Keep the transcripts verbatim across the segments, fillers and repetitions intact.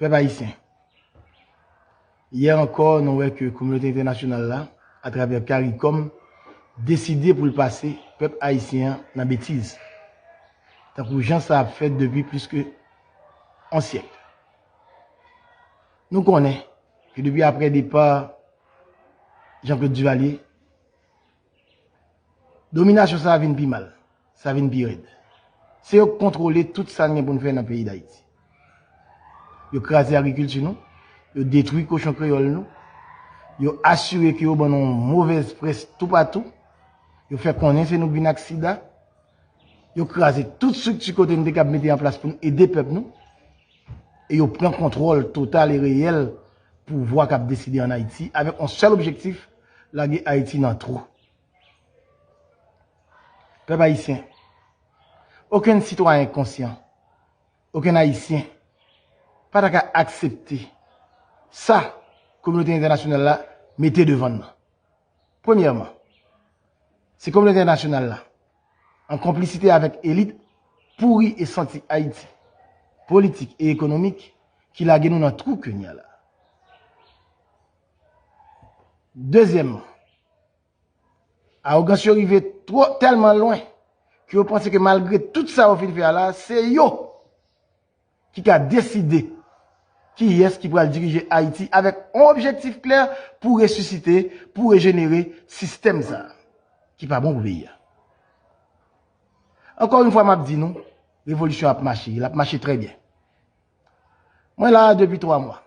Pèp ayisyen, yè ankò, nou wè ke kominote entènasyonal la, atravè CARICOM, deside pou l pase pèp ayisyen an nan betiz, tankou jan sa ap fèt depi plis ke yon syèk. Nou konnen ke depi aprè depa Jean-Claude Duvalier, dominasyon sa a vin pi mal, sa vin pi rèd. Se yo k kontwole tout sa n gen pou n fè nan peyi Dayiti. Yo kraze agrikilti nou, yo detwi kochon kreyòl nou, yo asire ke yo ban nou yon movèz près toupatou, yo fè konnen se nou k vin ak sida, yo kraze tout estrikti kote n te kab mete an plas pou n ede pèp nou, e yo pran kontwòl total e reyèl pouvwa k ap deside ann Ayiti avèk yon sèl objektif, lage Ayiti nan twou. Pèp ayisyen, okenn sitwayen konsyan, okenn ayisyen pa ta ka aksepte sa kominote entènasyonal la mete devan n nan. Premyèman, se kominote entènasyonal la, an konplisite avèk elit pouri e santi Ayiti, politik e ekonomik, ki lage nou nan twou ke n ye a la. Dezyèmman, awogans yo rive twò, tèlman lwen ke yo panse ke malgre tout sa yo fin fè a la, se yo ki ka deside kiyès ki pral dirije Ayiti avèk yon objektif klè pou resisite, pou rejenere sistèm sa a ki pa bon pou peyi a. Ankò yon fwa, m ap di nou, revolisyon ap mache, l ap mache trè byen. Mwen la a depi twa mwa.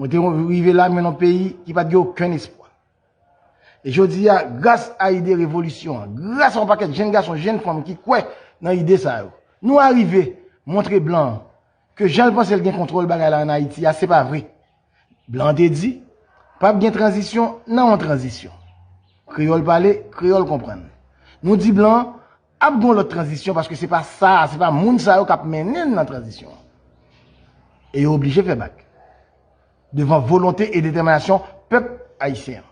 Mwen te rive la, mwen nan peyi ki pa t gen okenn espwa. E jodi a, gras a ide revolisyon an, gras a yon pakèt jenn gason, jenn fanm ki kwè nan ide sa yo, nou arive montre blan an ke jan l panse l gen kontwòl bagay la ann Ayiti a, se pa vre. Blan an te di, p ap gen tranzisyon nan yon tranzisyon. Kreyòl pale, kreyòl konprann. Nou di blan an, ap gen yon lòt tranzisyon paske se pa sa, se pa moun sa yo k ap mennen n nan tranzisyon an. E yo oblije fè bak devan volonte e detèminasyon pèp ayisyen an.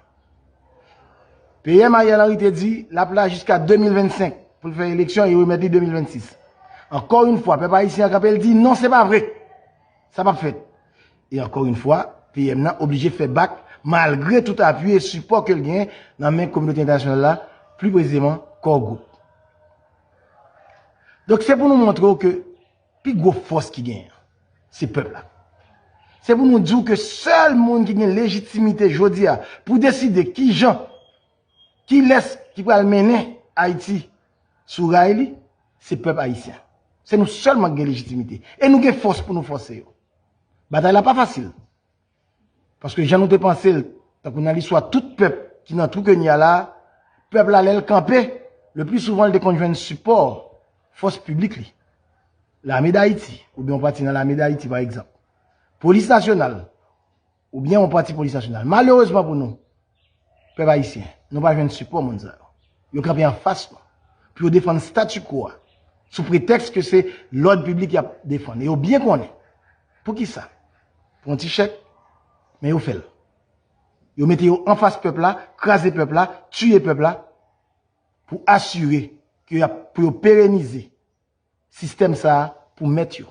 P M Ariel Henry te di l ap la jiska de mil vennsenk pou l fè eleksyon e remèt li de mil vennsis. Ankò yon fwa, pèp ayisyen an kanpe, l di non, se pa vre. Sa p ap fèt. E ankò yon fwa, P M nan oblije fè bak malgre tout apui e sipò ke l genyen nan men kominote entènasyonal la, pli presizeman Core Group. Donk, se pou nou montre w ke pi gwo fòs ki genyen, se pèp la. Se pou nou di w ke sèl moun ki gen lejitimite jodi a pou deside kijan, kilès ki pral mennen Ayiti sou ray li, se pèp ayisyen. Se nou sèlman ki gen lejitimite. E nou gen fòs pou nou fòse yo. Batay la pa fasil. Paske jan nou te panse l, tankou nan listwa tout pèp ki nan twou ke n ye a la, pèp la, lè l kanpe, le pli souvan, l te konn jwenn sipò fòs piblik li. Lame Dayiti, oubyen yon pati nan Lame Dayiti, pa egzanp. Polis nasyonal, oubyen yon pati polis nasyonal. Malerezman pou nou, pèp ayisyen, nou pa jwenn sipò moun sa yo. Yo kanpe anfas nou pou yo defann statu quo a, sou pretèks ke se lòd piblik y ap defann. E yo byen konnen. Poukisa? Pou yon ti chèk, men yo fè l. Yo mete yo anfas pèp la, kraze pèp la, tiye pèp la, pou asire ke y ap, pou yo perenize sistèm sa a pou mèt yo,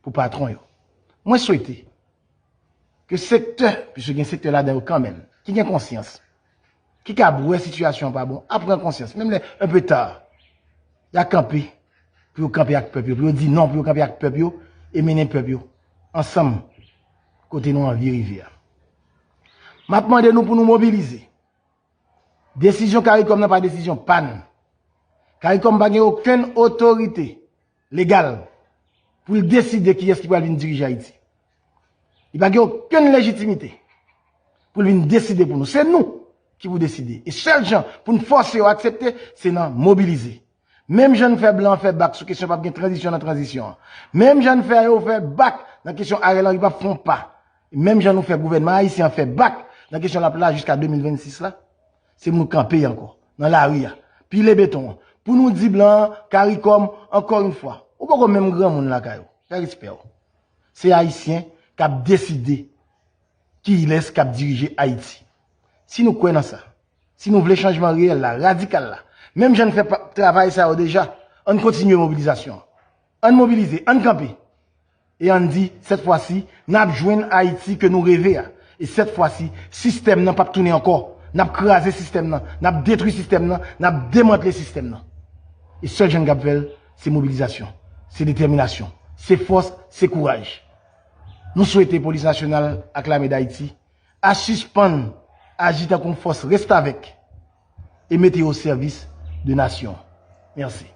pou patwon yo. Mwen swete ke sektè, piske gen sektè ladan yo kanmenm, ki gen konsyans, ki kab wè sitiyasyon an pa bon, ap pran konsyans, menm lè un peu tard, y a kanpe, pou yo kanpe ak pèp yo, pou yo di non, pou yo kanpe ak pèp yo, e mennen pèp yo ansanm kote nou anvi rive a. M ap mande nou pou nou mobilize. Desizyon CARICOM nan pa desizyon pa n. CARICOM pa gen okenn otorite legal pou l deside kiyès ki pral vin dirije Ayiti. Li pa gen okenn lejitimite pou l vin deside pou nou. Se nou ki pou deside. E sèl jan pou n fòse yo aksepte, se nan mobilize. Menm jan n fè blan an fè bak sou kesyon p ap gen tranzisyon nan tranzisyon an. Menm jan n fè yo fè bak nan kesyon Ariel Henry p ap fè yon pa. E menm jan nou fè gouvènman ayisyen an fè bak nan kesyon l ap la jiska de mil vennsis la, se pou nou kanpe ankò nan lari a, pile beton an, pou nou di blan an, CARICOM, ankò yon fwa, ou poko menm granmoun lakay ou. Fè respè w. Se Ayisyen k ap deside kilès k ap dirije Ayiti. Si nou kwè nan sa, si nou vle chanjman reyèl la, radikal la, menm jan n fè pa, travay sa yo deja, ann kontinye mobilizasyon an. Ann mobilize, ann kanpe. E ann di, sèt fwa si, n ap jwenn Ayiti ke nou reve a. E sèt fwa si, sistèm nan p ap tounen ankò. N ap kraze sistèm nan, n ap detwi sistèm nan, n ap demantle sistèm nan. E sèl jan n kab fè l, se mobilizasyon, se detèminasyon, se fòs, se kouraj. Nou swete Polis Nasyonal ak Lame Dayiti a sispann aji tankou yon fòs restavèk e mete yo o sèvis de nasyon. Mèsi.